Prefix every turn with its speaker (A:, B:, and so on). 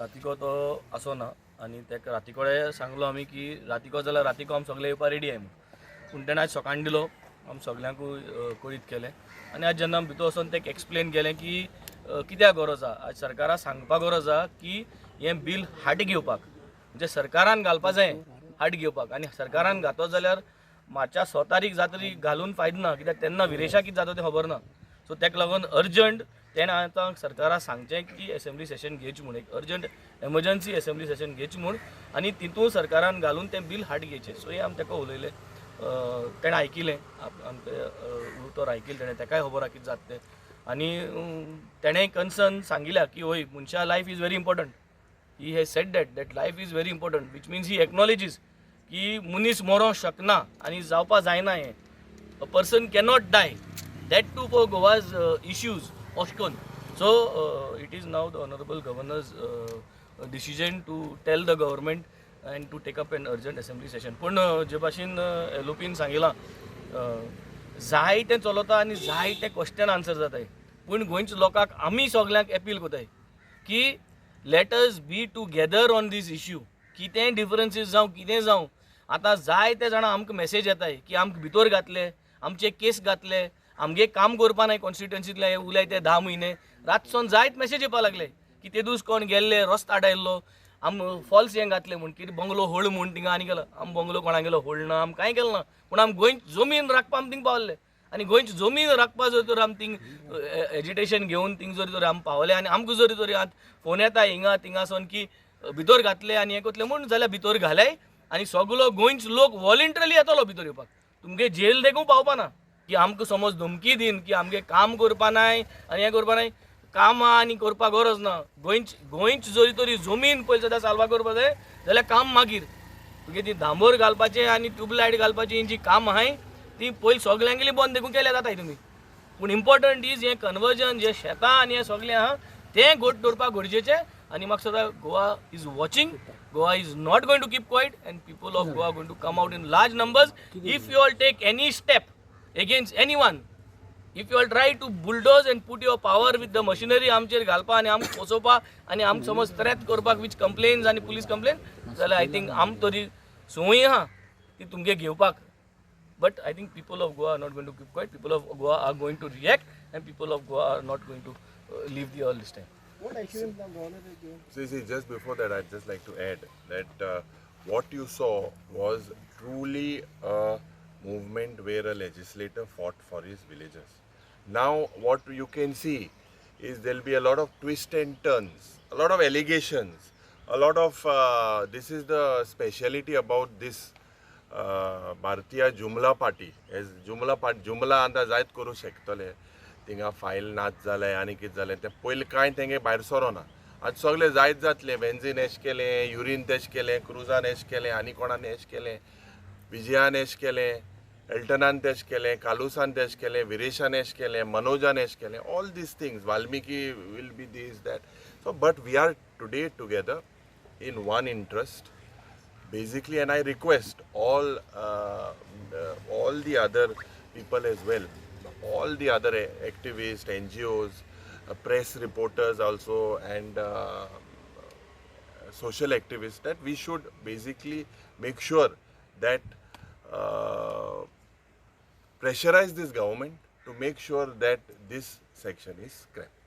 A: रातीको तो आसो ना आनी ताका राती कडेन सांगलो आमी की रातीको जाल्यार रातीको आमी सगळे येवपा रेडी आहाय म्हूण. पूण तेणें आयज सकाळीं दिलो, आमी सगल्यांकूय कळीत केलें आनी आज जेन्ना आमी भितर वचोन ताका एक्सप्लेन केलें की कित्याक गरज आहा, आज सरकाराक सांगपा गरज आहा की हें बील हाट घेवपाक, म्हणजे सरकारान घालपा जाय हाट घेवपाक. आनी सरकारान घातो जाल्यार मार्चा 6 तारीख जातरी घालून फायदो ना, कित्याक तेन्ना विरेशा कितें जाता तें खबर ना. सो ताका लागून अर्जंट तेणें आतां सरकाराक सांगचें की एसेंब्ली सेशन घेवचें म्हूण, एक अर्जंट एमर्जन्सी एसेंब्ली सेशन घेवचें म्हूण आनी तितून सरकारान घालून तें बील हाट घेवचें. सो हें आमी ताका उलयलें, तेणें आयकिलें, आमचें उतर आयकिलें तेणें, ताकाय खबर आहा कितें जाता तें. आनी तेणें कन्सर्न सांगिल्या की हय, मनशा life is very important. He has said that life is very important, which means he acknowledges की मनीस मरोंक शकना आनी जावपा जायना हें. A person cannot die, that too for Goa's issues अशें करून. So it is now the honourable governor's decision to tell the government and to take up an urgent assembly session. पूण जे भाशेन एलओपीन सांगिलां, जायतें चलता आनी जायते क्वेश्चन आन्सर जाताय, पूण गोंयच्या लोकांक आमी सगल्यांक एपील कोताय की let us be together on this issue. कितेंय डिफरन्सीस जावं, कितें जावं, आतां जायते जाणां आमकां मॅसेज येताय की आमकां भितर घातले, आमचे केस घातले, आमगे काम करपा नाय कॉन्स्टिट्युएन्सींतले हे उलय ते 10 म्हयने रातसोन जायत मॅसेज येवपा लागले की ते दीस कोण गेल्ले रस्तो आडायल्लो, आम फॉल्स हें घातलें म्हूण, कितें बंगलो होळ म्हूण थिंगा आनी केलो. आम बंगलो कोणा गेलो होळ ना, आम कांय केलें ना, पूण आम गोंयची जमीन राखपा आम थिंग पावल्ले. आनी गोंयची जमीन राखपा जर तर आम थिंग एजिटेशन घेवन थिंग जरी तर आम पावले आनी आमकां जरी तरी आतां फोन येता हिंगा थिंगासोन की भितर घातले आनी हें करतले म्हूण, जाल्यार भितर घालाय आनी सगलो गोंयचो लोक वॉलंटरली येतलो भितर येवपाक. तुमगे जेल देखून पावपा ना की आमकां समज धमकी दिन की आमगे काम करपा नाय आनी हें करपा नाय. कामां आनी करपाक गरज ना. गोंयची जरी तरी जमीन पयली सदां साल्वार करपा जाय जाल्यार काम मागीर. तुगे ती डांबर घालपाचें आनी ट्युबलायट घालपाची ही जी काम आहाय ती पयलीं सगल्यांगेली बंद देखून केल्या जाताय तुमी. पूण इम्पॉर्टंट is हें कन्वर्जन जें शेतां आनी हें सगलें आहा तें घट दवरपाक गरजेचें. आनी म्हाका दिसता Goa is watching, Goa is not going to keep quiet and people of Goa going to come out in large numbers. If you all take any step against anyone, if you all try to bulldoze and put your power with the machinery आमचेर घालपा आनी आमकां पोसोवपा आनी आमकां समज threat करपाक with complains आनी police complain, जाल्यार I think आम तरी संवय आहा ती तुमगे घेवपाक. But I think people of Goa are not going to keep quiet. People of Goa are going to react and people of Goa are not going to leave the all this time.
B: What assurance the governor has given?
C: See, just before that, I'd just like to add that what you saw was truly a movement where a legislator fought for his villagers. Now, what you can see is there'll be a lot of twists and turns, a lot of allegations, a lot of this is the speciality about this Bharatiya Jumla party. As Jumla party, Jumla आतां जायत करूं शकतले. थिंगा file नाच जालें आनी कितें जालें तें पयलीं कांय तेंगे भायर सरोना. आतां सगळें जायत जातलें. बेंझीन एश केलें, युरीन तेश केलें, क्रुजान एश केलें, आनी कोणान एश केलें, विजयान एश केलें, एल्टनान तेश केलें, कालुसान तेश केलें, विरेशान एश केलें, मनोजान एश केलें. All these things, Valmiki will be this, that. So but we are today together in one interest basically, and I request all the other people as well, all the other activists, NGOs, press reporters also, and social activists, that we should basically make sure that pressurize this government to make sure that this section is scrapped.